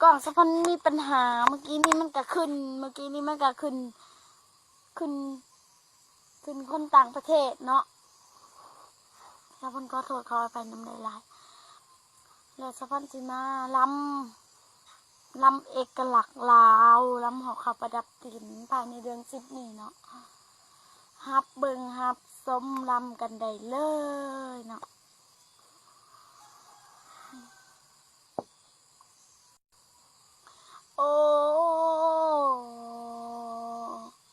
ກ້ອງສະພອນມີປັນຫາ ເມື່ອກີ້ນີ້ມັນກະຂຶ້ນ ເມື່ອກີ້ນີ້ມັນກະຂຶ້ນ ຂຶ້ນ ຂຶ້ນຄົນຕ່າງປະເທດເນາະ. ສະພອນຂໍໂທດຂໍອະໄພນຳຫຼາຍໆ ແລະ ສະພອນຊິມາລຳ ລຳເອກະລັກລາວ ລຳຫໍ່ເຂົ້າປະດັບດິນ ພາຍໃນເດືອນສິບນີ້ເນາະ. ຮັບເບິ່ງຮັບຊົມລຳກັນໄດ້ເລີຍເນາະ. ໂອ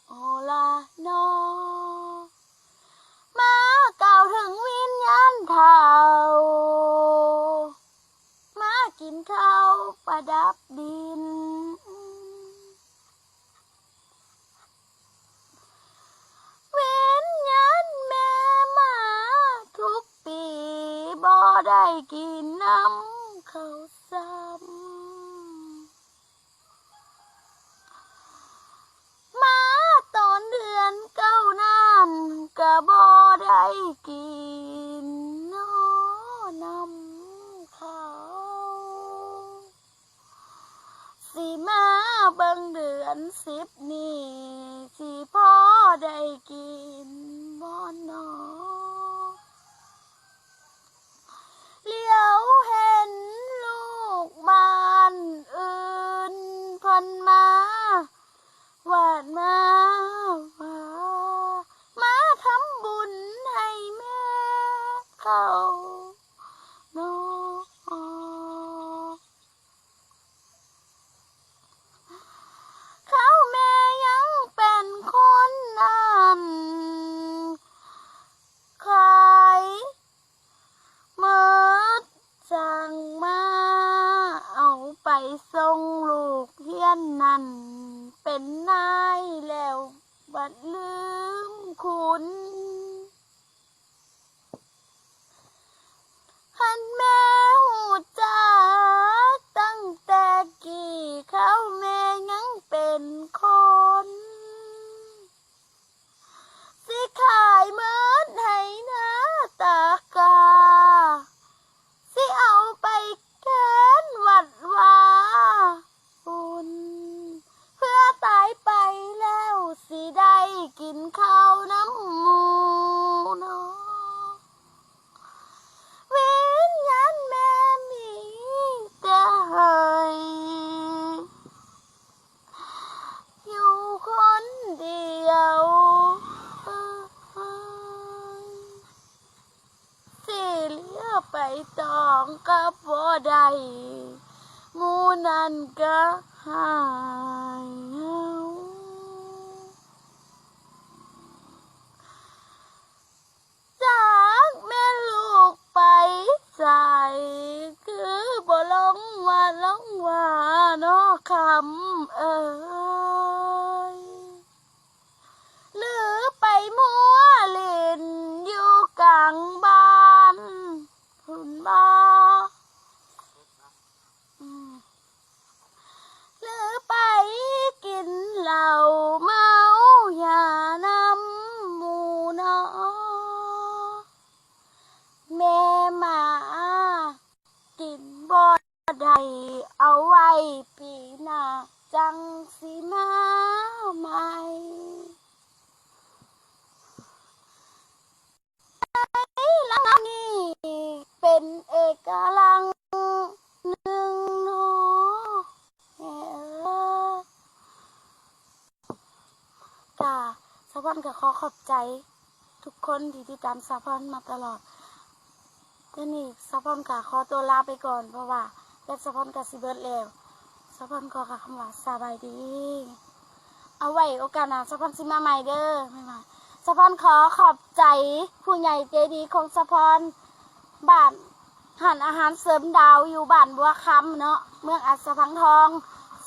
ໂອລານໍ ມາກ່າວເຖິງວິນຍານເຖົ້າ ມາກິນເຂົ້າປະດັບດິນ. ວິນຍານແມ່ມາທຸກປີ ບໍ່ໄດ້ກິນນຳເຂົ້າຊ້ຳ. ມາຕອນເດືອນເກົ້ານັ້ນ ກະບໍ່ໄດ້ກິນເນາະນຳເຂົ້າ. ຊິມາເບິ່ງເດືອນສິບນີ້ ຊິພໍໄດ້ກິນບໍ່ນໍ. ຫຼຽວເຫັນລູກບ້ານອື່ນເພິ່ນມາ ວາດມາວ່າ ມາທຳບຸນໃຫ້ແມ່ເຂົາເນາະ. ເຂົາແມ່ຍັງເປັນຄົນນັ້ນ ຂາຍໝົດສ້າງມາ ເອົາໄປສົ່ງລູກຮຽນນັ້ນ ເປັນນາຍແລ້ວບັດລືມຄຸນ. ຄັນແມ່ຮູ້ຈັກຕັ້ງແຕ່ກີ້ ເຂົາແມ່ຍັງເປັນຄົນ ຊິຂາຍໝົດໄຮ່ນາຕາກາ ຊິເອົາໄປແຂວນວັດວາພຸ້ນ ເພື່ອຕາຍໄປແລ້ວຊິໄດ້ກິນເຂົ້ານຳໝູ່ເນາະ. ວິນຍານແມ່ມີແຕ່ໄຫ້ ຢູ່ຄົນດຽວ ຊິເຫຼືອໄປຕອງກໍບໍ່ໄດ້ ໝູ່ນັ້ນກໍຫາຍເຫງົາ. ຈັກແມ່ນລູກໄປໃສ ຄືບໍ່ລົງວັດລົງວາເນາະຄຳເອີຍ ຫຼືໄປມົວຫຼິ້ນຢູ່ກາງບ້ານພຸ້ນບໍ? ອືມ ຫຼືໄປກິນເຫຼົ້າເມົາຢານຳໝູ່ເນາະ ແມ່ໝາກິນບໍ່ໄດ້ ເອົາໄວ້ປີໜ້າຈັ່ງຊິມາໃໝ່. ໃນລຳນີ້ເປັນເອກະລັກໜຶ່ງເນາະ ແມ່ເອີຍ. ກະ ສາວພອນກະຂໍຂອບໃຈທຸກຄົນທີ່ຕິດຕາມສາວພອນມາຕະຫຼອດ. ດຽວນີ້ສາວພອນກະຂໍຕົວລາໄປກ່ອນ ເພາະວ່າແບັດສາວພອນກະຊິເບິດແລ້ວ. ສາວພອນຂໍກ່າວຄຳວ່າສະບາຍດີ. ເອົາໄວ້ໂອກາດໜ້າສາວພອນຊິມາໃໝ່ເດີ. ບາຍບາຍ. ສາວພອນຂໍຂອບໃຈຜູ້ໃຫຍ່ໃຈດີຂອງສາວພອນ ບ້ານ ຮ້ານອາຫານເສີມດາວຢູ່ບ້ານບົວຄຳເນາະ ເມືອງອາດສະພັງທອງ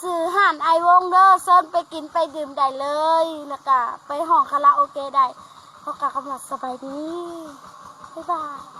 ຊື່ຮ້ານອ້າຍວົງເດີ. ເຊີນໄປກິນໄປດື່ມໄດ້ເລີຍ ແລ້ວກະໄປຮ້ອງຄາຣາໂອເກະໄດ້. ຂໍກ່າວຄຳວ່າສະບາຍດີ. ບາຍບາຍ.